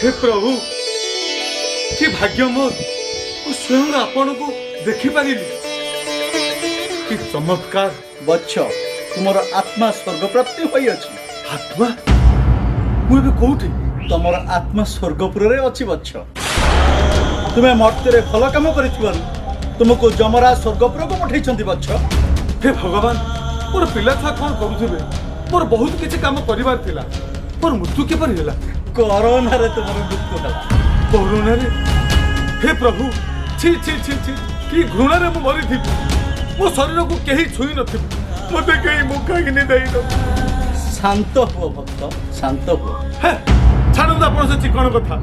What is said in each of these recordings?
ହେ ପ୍ରଭୁ, କି ଭାଗ୍ୟ ମୋର, ମୁଁ ସ୍ୱୟଂ ଆପଣଙ୍କୁ ଦେଖିପାରିଲି। କି ଚମତ୍କାର! ବତ୍ସ, ତୁମର ଆତ୍ମା ସ୍ୱର୍ଗପ୍ରାପ୍ତି ହୋଇଅଛି। ଆତ୍ମା? ମୁଁ ଏବେ କୋଉଠି? ତମର ଆତ୍ମା ସ୍ୱର୍ଗପୁରରେ ଅଛି ବତ୍ସ। ତୁମେ ମର୍ତ୍ତ୍ୟରେ ଭଲ କାମ କରିଥିବାରୁ ତୁମକୁ ଯମରାଜ ସ୍ୱର୍ଗପୁରକୁ ପଠେଇଛନ୍ତି ବତ୍ସ। ହେ ଭଗବାନ, ମୋର ପିଲା ଛୁଆ କଣ କରୁଥିବେ? ମୋର ବହୁତ କିଛି କାମ କରିବାର ଥିଲା। ମୋର ମୃତ୍ୟୁ କିପରି ହେଲା? କରୋନାରେ ତୁମର ମୃତ୍ୟୁ ହେଲା। କରୋନାରେ? ହେ ପ୍ରଭୁ, ଛି ଛି ଛି ଛି, କି ଘୃଣାରେ ମୁଁ ମରିଥିବି। ମୋ ଶରୀରକୁ କେହି ଛୁଇଁ ନଥିବେ, ମତେ କେହି ମୁଖାଗ୍ନି ଦେଇନ। ଶାନ୍ତ ହୁଅ ଭକ୍ତ, ଶାନ୍ତ ହୁଅ। ହେ, ଛାଡ଼ନ୍ତୁ ଆପଣ ସେ ଚିକଣ କଥା।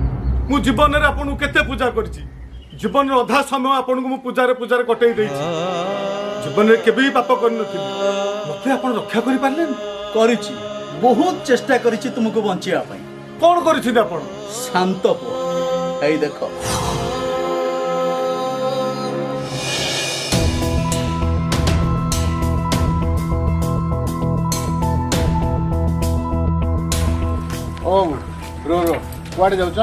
ମୁଁ ଜୀବନରେ ଆପଣଙ୍କୁ କେତେ ପୂଜା କରିଛି। ଜୀବନର ଅଧା ସମୟ ଆପଣଙ୍କୁ ମୁଁ ପୂଜାରେ ପୂଜାରେ କଟେଇ ଦେଇଛି। ଜୀବନରେ କେବେ ବି ପାପ କରିନଥିଲି। ମତେ ଆପଣ ରକ୍ଷା କରିପାରିଲେନି? କରିଛି, ବହୁତ ଚେଷ୍ଟା କରିଛି ତୁମକୁ ବଞ୍ଚିବା ପାଇଁ। କଣ କରିଛନ୍ତି ଆପଣ? ଶାନ୍ତ ହୁଅ, ଏଇ ଦେଖ। ଓ ରୋ ରୋ, କୁଆଡ଼େ ଯାଉଛ?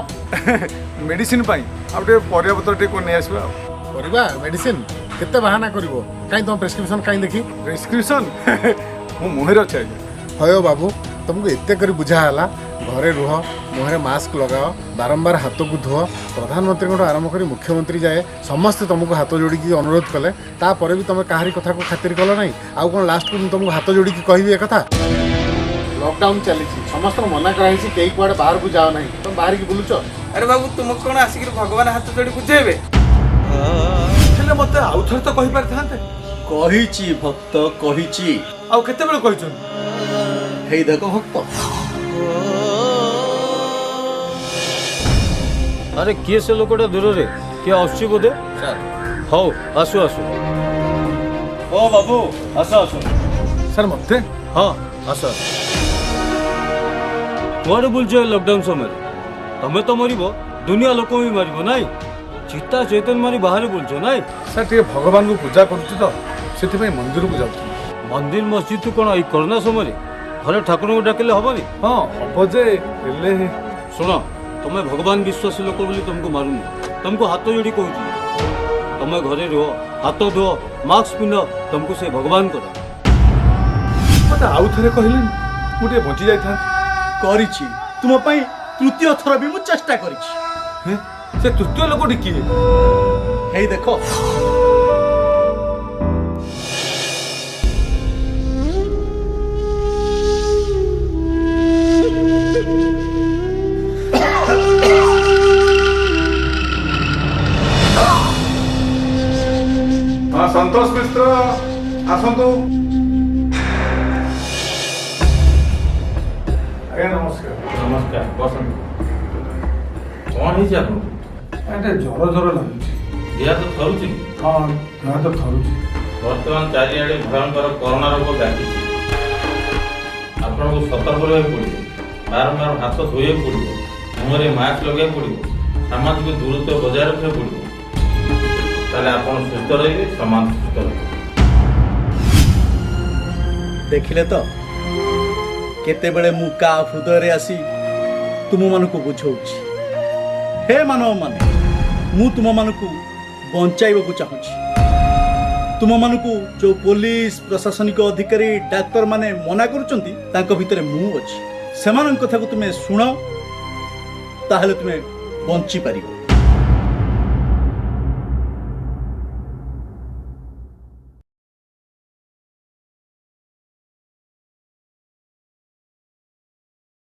ମେଡିସିନ ପାଇଁ, ଆଉ ଟିକେ ପରିବାପତ୍ର ଟିକେ କଣ ନେଇ ଆସିବା। ଆଉ ପରିବା ମେଡିସିନ କେତେ ବାହାନା କରିବ? କାଇଁ ତମ ପ୍ରେସକ୍ରିପସନ କାଇଁ ଦେଖି? ପ୍ରେସକ୍ରିପସନ ମୁଁ ମୁହଁରେ ଅଛି ଆଜ୍ଞା। ହୟ ବାବୁ, ତମକୁ ଏତେ କରି ବୁଝା ହେଲା, ଘରେ ରୁହ, ମୁହଁରେ ମାସ୍କ ଲଗାଅ, ବାରମ୍ବାର ହାତକୁ ଧୁଅ। ପ୍ରଧାନମନ୍ତ୍ରୀଙ୍କଠୁ ଆରମ୍ଭ କରି ମୁଖ୍ୟମନ୍ତ୍ରୀ ଯାଏ ସମସ୍ତେ ତମକୁ ହାତ ଯୋଡ଼ିକି ଅନୁରୋଧ କଲେ, ତାପରେ ବି ତମେ କାହାରି କଥାକୁ ଖାତିର କଲ ନାହିଁ। ଆଉ କ'ଣ ଲାଷ୍ଟକୁ ମୁଁ ତମକୁ ହାତ ଯୋଡ଼ିକି କହିବି ଏ କଥା? ଲକଡାଉନ ଚାଲିଛି, ସମସ୍ତଙ୍କୁ ମନା କରାହେଇଛି କେହି କୁଆଡ଼େ ବାହାରକୁ ଯାଅ ନାହିଁ, ତମେ ବାହାରିକି ବୁଲୁଛ। ଆରେ ବାବୁ, ତୁମକୁ କ'ଣ ଆସିକିରି ଭଗବାନ ହାତ ଯୋଡ଼ି ବୁଝେଇବେ? ହେଲେ ମତେ ଆଉ ଥରେ ତ କହିପାରିଥାନ୍ତେ। କହିଛି ଭକ୍ତ, କହିଛି। ଆଉ କେତେବେଳେ କହିଛନ୍ତି? ହେଇ ଦେଖ ଭକ୍ତ। ଆରେ କିଏ ସେ ଲୋକଟା ଦୂରରେ? କିଏ ଆସୁଛି ବୋଧେ? ହଉ, ଆସୁ ଆସୁ। ଓ ବାବୁ, ଆସ ଆସ। ସାର୍, ମତେ? ହଁ, ଆସ ଆସ। କୁଆଡ଼େ ବୁଲୁଛ ଏ ଲକଡାଉନ ସମୟରେ? ତମେ ତ ମରିବ, ଦୁନିଆ ଲୋକ ବି ମାରିବ ନାଇଁ? ଚିତା ଚୈତନ ମାରି ବାହାରେ ବୁଲୁଛ ନାଇଁ? ସାର୍, ଟିକେ ଭଗବାନଙ୍କୁ ପୂଜା କରୁଛୁ ତ, ସେଥିପାଇଁ ମନ୍ଦିରକୁ ଯାଉଥିଲି। ମନ୍ଦିର ମସଜିଦ୍ କଣ ଏଇ କରୋନା ସମୟରେ? ଘରେ ଠାକୁରଙ୍କୁ ଡାକିଲେ ହବନି? ହଁ, ହବ ଯେ, ହେଲେ ଶୁଣ, ତମେ ଭଗବାନ ବିଶ୍ୱାସୀ ଲୋକ ବୋଲି ତମକୁ ମାରୁନି, ତମକୁ ହାତ ଯୋଡ଼ି କହୁଛି, ତମେ ଘରେ ରୁହ, ହାତ ଧୁଅ, ମାସ୍କ ପିନ୍ଧ, ତମକୁ ସେ ଭଗବାନ କର। ମତେ ଆଉ ଥରେ କହିଲେନି, ମୁଁ ଟିକେ ବଞ୍ଚି ଯାଇଥାନ୍ତି। କରିଛି, ତୁମ ପାଇଁ ତୃତୀୟ ଥର ବି ମୁଁ ଚେଷ୍ଟା କରିଛି। ହେ, ସେ ତୃତୀୟ ଲୋକଟି କିଏ? ହେଇ ଦେଖ। ହଁ, ସନ୍ତୋଷ ମିଶ୍ର, ଆସନ୍ତୁ। ଆଜ୍ଞା ନମସ୍କାର। ନମସ୍କାର, ବସନ୍ତୁ। କ'ଣ ହେଇଛି ଆପଣଙ୍କୁ? ଆଜ୍ଞା, ଜର ଜର ଲାଗୁଛି। ଦେହ ହାତ ଥରୁଛି? ହଁ, ଦେହ ହାତ ଥରୁଛି। ବର୍ତ୍ତମାନ ଚାରିଆଡ଼େ ଭୟଙ୍କର କରୋନା ରୋଗ ବ୍ୟାପିଛି। ଆପଣଙ୍କୁ ସତର୍କ ରହିବାକୁ ପଡ଼ିବ, ବାରମ୍ବାର ହାତ ଧୋଇବାକୁ ପଡ଼ିବ, ମୁହଁରେ ମାସ୍କ ଲଗାଇବାକୁ ପଡ଼ିବ, ସାମାଜିକ ଦୂରତ୍ୱ ବଜାୟ ରଖିବାକୁ ପଡ଼ିବ। ତାହେଲେ ଆପଣ ସୁସ୍ଥ ରହିବେ, ସମାଜ ସୁସ୍ଥ ରହିବେ। ଦେଖିଲେ ତ କେତେବେଳେ ମୁଁ କା ହୃଦୟରେ ଆସି ତୁମମାନଙ୍କୁ ବୁଝଉଛି। ହେ ମାନବମାନେ, ମୁଁ ତୁମମାନଙ୍କୁ ବଞ୍ଚାଇବାକୁ ଚାହୁଁଛି। ତୁମମାନଙ୍କୁ ଯୋଉ ପୋଲିସ, ପ୍ରଶାସନିକ ଅଧିକାରୀ, ଡାକ୍ତରମାନେ ମନା କରୁଛନ୍ତି, ତାଙ୍କ ଭିତରେ ମୁଁ ଅଛି। ସେମାନଙ୍କ କଥାକୁ ତୁମେ ଶୁଣ, ତାହେଲେ ତୁମେ ବଞ୍ଚିପାରିବ।